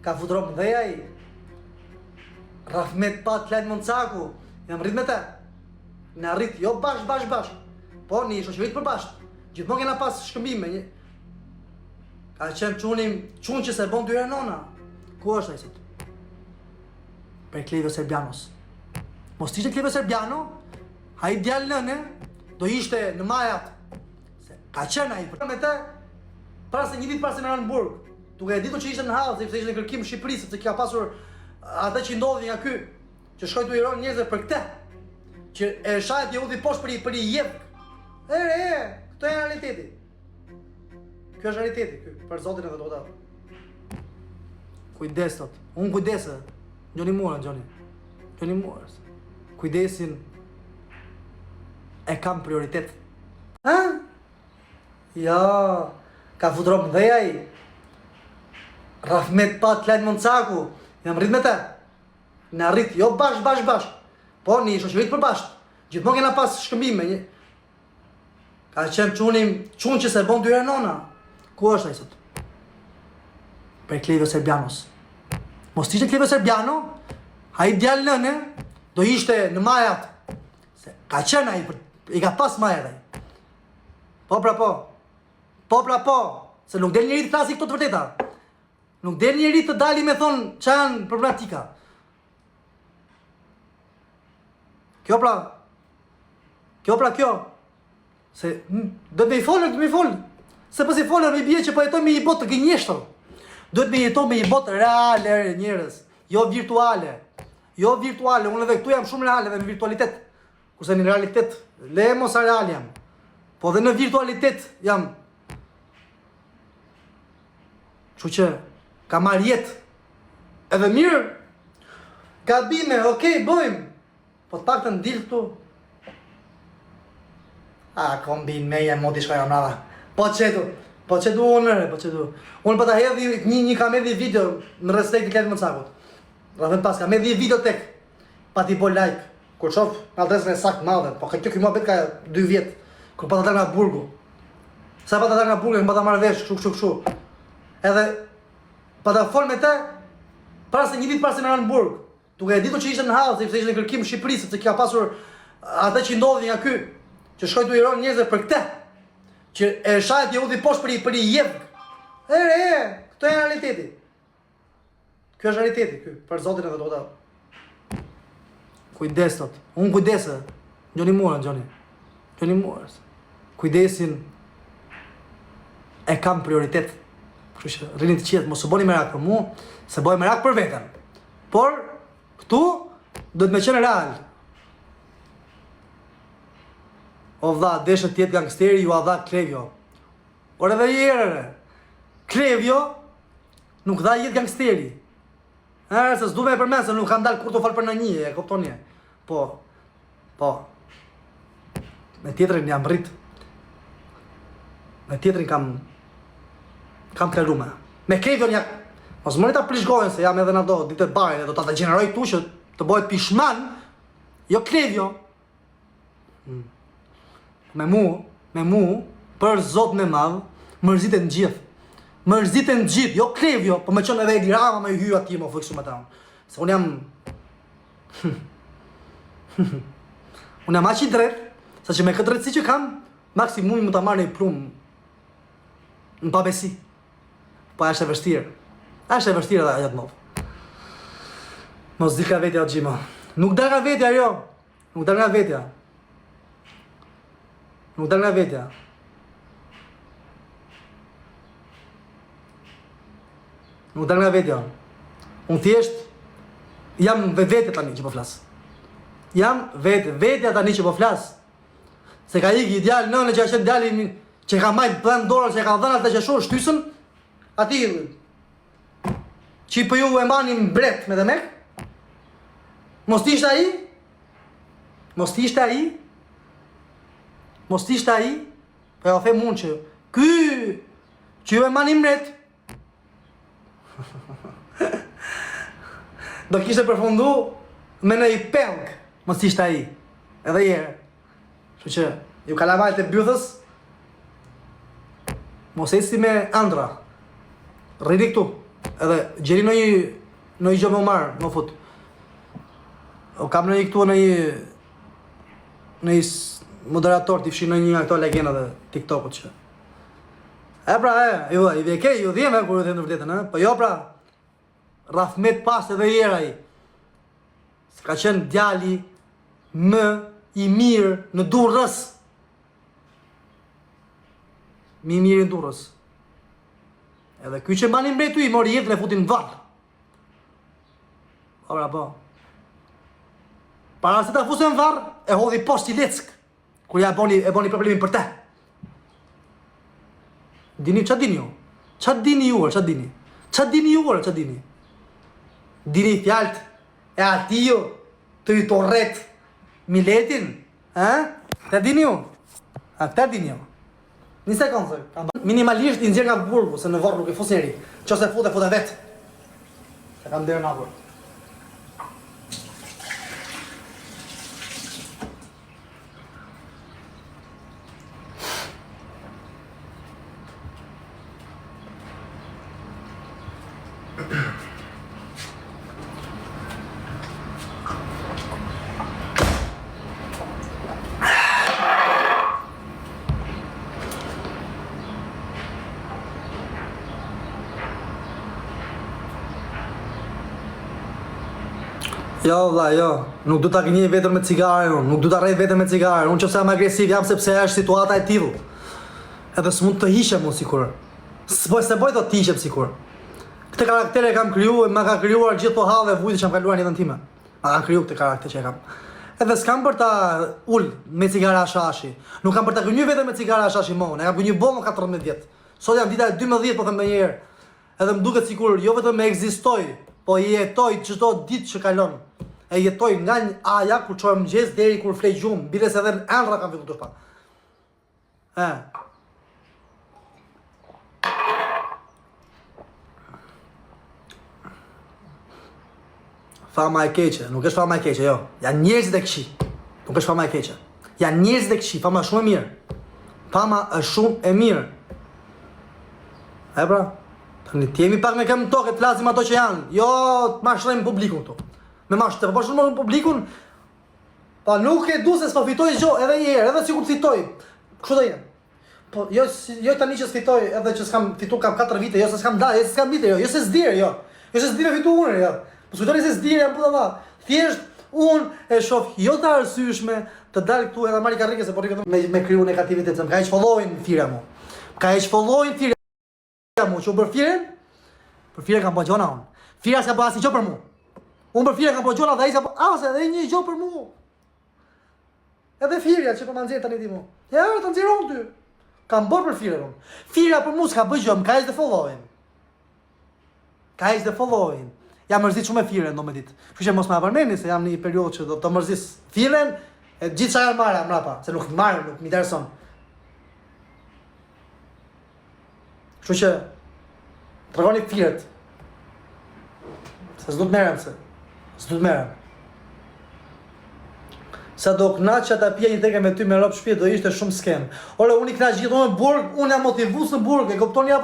Ka fut rob dhe ai. Rahmet pat Klajt Moncaku, jam rrit me te. Na rrit, jo bash, bash, bash. Po, një shoqëri të përbashkët. Gjithmonë kena pas shkëmbime. Një... Ka qenë çuni, çun që s'e bon dy herë nona. Ku është ai sot? Prej Klevio Serbianos. Mos t'ishte Klevio Serbiano, ai djalë nëne, do ishte në majat. Se ka qenë ai për me te, para se një ditë para se me ra në burg. Duke e ditur që ishte në hall, sepse ishte në kërkim në Shqipëri, sepse ka pasur atë që ndodhi nga ky, që shkoi tu i rënë njerëzve për këtë, që e shajti e udhi poshtë për i për i jep. E e, këto janë realiteti. Ky është realiteti, ky, për Zotin edhe do ta. Kujdes thot. Unë kujdes. Gjoni mua, Gjoni. Gjoni mua. Kujdesin e kam prioritet. Ha? Jo, ka fut rob dhe ai. Rahmet pat Klajt Moncaku, jam rrit me te. Na rrit, jo bash, bash, bash. Po, një shoqëri të përbashkët. Gjithmonë kena pas shkëmbime. Një... Ka qenë çuni, çun që s'e bon dy herë nona. Ku është ai sot? Prej Klevio Serbianos. Mos t'ishte Klevio Serbiano, ai djalë nëne, do ishte në majat. Se ka qenë ai, i ka pas majat ai. Po pra po. Po pra po. Se nuk del njeri të flasi këto të vërteta. Nuk del njeri të dali me thonë që janë problematika. Kjo pra. Kjo pra kjo. Se hm, do të me i folë, do të me i folë. Se po s'i folë, më bie që po jetojmë me një botë të gënjeshtër. Duhet me jetu me një botë reale, njerëz, jo virtuale. Jo virtuale, unë edhe këtu jam shumë reale dhe në virtualitet. Kurse në realitet, le mos sa real jam. Po dhe në virtualitet jam. Kështu që ka marrë jetë. Edhe mirë. Gabime, okej, bëjmë. Po të paktën dil këtu. A, kombin me je moti shkojnë mrapa. Po çetu, po çetu unë, po çetu. Unë po ta hedh një një kam edhe video në respekt të Klajt Monçakut. Rrafën pas kam edhe video tek. Pa ti bo like. Kur shoh adresën e saktë madhe, po këtë ky muhabet ka 2 vjet. Kur pata dalë nga burgu. Sa pata dalë nga burgu, më pata marrë vesh, kështu kështu kështu. Edhe pata fol me të para se një ditë para se me ra në burg, duke e ditur që ishte në hall, sepse ishte në kërkim në Shqipëri, sepse ka pasur atë që ndodhi nga ky, që shkoi tu i rënë njerëzve për këtë, që e shajti e udhi poshtë për i për i jep. E, e, këto janë realiteti. Ky është realiteti, ky, për Zotin edhe do ta. Kujdes thot. Unë kujdes. Gjoni mua, Gjoni. Gjoni mua. Kujdesin e kam prioritet. Kështu që rrini të qetë, mos u bëni merak për mua, se bëj merak për veten. Por këtu duhet me qenë real. O vlla, deshët të jetë gangsteri, ju a dha Klevio. Por edhe një herë, Klevio Nuk dha jetë gangsteri. E, se s'du me e përmend, se nuk kam dalë kur të fal për në një, e kuptoni. Po, po, me tjetrin jam rrit. Me tjetrin kam, kam kalu me. Me Klevion ja, mos mëni ta prish gojën, se jam edhe në ato ditë të barit, do ta të gjeneroj këtu që të bëhet pishman, jo Klevio, Mm. Me mu, me mu, për Zotin e madh, mërziten të gjithë. Mërziten të gjithë, jo Klevio, po me qënë edhe Edi Rama me hy aty më fëksu me ta. Se unë jam... unë jam aq i drejtë, sa që me këtë drejtësi që kam, maksimumi mund ta marr një plumb në pabesi. Po është e vështirë. Është e vështirë edhe ajo të ndodhë. Mos dil ka vetja o Gjimo. Nuk dal nga vetja jo. Nuk dal nga vetja. Nuk dal nga vetja. Nuk dal nga vetja. Unë thjesht jam vetvetja tani që po flas. Jam vetvetja tani që po flas. Se ka iki djalë nënë që ka qenë djali që ka majt plan dorën që ka dhënë atë që shu shtysën aty që po ju e mbani mbret me demek mos të ishte ai mos të ishte ai mos të ishte ai po ja them unë që ky që ju e mbani mbret Do kishte përfundu me në i pellg, mos ishte ai. Edhe një herë. Kështu që ju kalamajt e bythës mos ecni me ëndra. Rrini këtu. Edhe gjeni ndonjë ndonjë gjë me u marr, më fut. O kam ndonjë këtu ndonjë ndonjë moderator t'i fshin ndonjë nga këto legendat e TikTokut që. E pra, e, ju, i vje keq, ju dhjem e kur ju them të vërtetën, e? Po jo pra, rahmet pastë edhe njëherë ai. Se ka qenë djali më i mirë në Durrës. Më i mirë në Durrës. Edhe ky që mbani mbret i mori jetën e futi në varr. Po pra po. Para se ta fusë në varr, e hodhi poshtë si leckë. Kur ja boni, e boni problemin për te. Dini, ça dini ju? Ça dini ju, ça dini? Ça dini ju, ça dini? Dini fjalët e atij ju të ju torret miletin, e? Këtë dini ju? A këtë dini ju? Një sekundë, se kam Minimalisht i nxjerr nga burgu, se në vorr nuk e fus njeri. Qofse fute, fute vetë. Se kam derën hapur. Jo vlla, jo. Nuk du ta gënjej veten me cigare unë, nuk du ta rrej veten me cigare. Unë nëse jam agresiv jam sepse është situata e tillë. Edhe s'mund të hiqem unë sikur. S'po se boj do të hiqem sikur. Këtë karakter e kam kriju, ma ka krijuar gjithë to halle vujtje që kam kaluar në jetën time. Ma kanë kriju këtë karakter që e kam. Edhe s'kam për ta ul me cigare hashashi. Nuk kam për ta gënjy veten me cigare hashashi mo. E kam gënjy boll më 14 vjet. Sot jam dita e 12 po them ndonjëherë. Edhe më duket sikur jo vetëm ekzistoj, po jetoj çdo ditë që kalon. E jetoj nga një aja kur çohem mëngjes deri kur flej gjumë, biles edhe në ëndrra kam filluar të shpa. E. Fama e keqe, nuk është fama e keqe, jo. Janë njerëzit e këqij. Nuk është fama e keqe. Janë njerëzit e këqij, fama është shumë e mirë. Fama është shumë e mirë. E pra, tani të jemi pak me këmbë në tokë, të flasim ato që janë. Jo, të mashtrojmë publikun këtu. Me mashtru, po shumë publikun, Pa nuk e du se s'po fitoj gjë edhe një herë, edhe sikur të fitoj. Kështu do jem. Po jo jo tani që s'fitoj, edhe që s'kam fitu kam 4 vite, jo se s'kam dalë, jo se s'kam vite, jo, jo se s'di, jo. Jo se s'di me fitu unë, jo. Po s'kujtoni se s'di jam budalla. Thjesht unë e shoh jo të arsyeshme të dal këtu edhe marr karrige se po rri vetëm me me kriju negativitet, se më ka heq followin Firja mu. Më ka heq followin Firja mu, që u për Firjen? Për Firjen kam bërë gjona unë. Firja s'ka bërë asnjë gjë për mu. Unë për Firjen kam bërë gjona dhe ai s'ka bërë as edhe një gjë për mu. Edhe Firja që po ma nxjerr tani ti mu. Ja, ta nxjerr unë ty. Kam bërë për Firjen unë. Firja për mu s'ka bërë gjë, më ka heq dhe followin. Ka heq dhe followin. Jam mërzit shumë me Firjen do me ditë. Kështu që mos ma përmendni se jam në një periudhë që do të mërzis Firjen e gjithë çfarë marr mbrapa, se nuk marr, nuk më intereson. Kështu që tregoni Firjet. Se s'du të merrem se. S'du të merrem. Sa do kënaqja ta pija një teke me ty me rob shtëpi do ishte shumë skemë. Ore unë i kënaq gjithmonë në burg, unë jam motivues në burg, e kuptoni apo?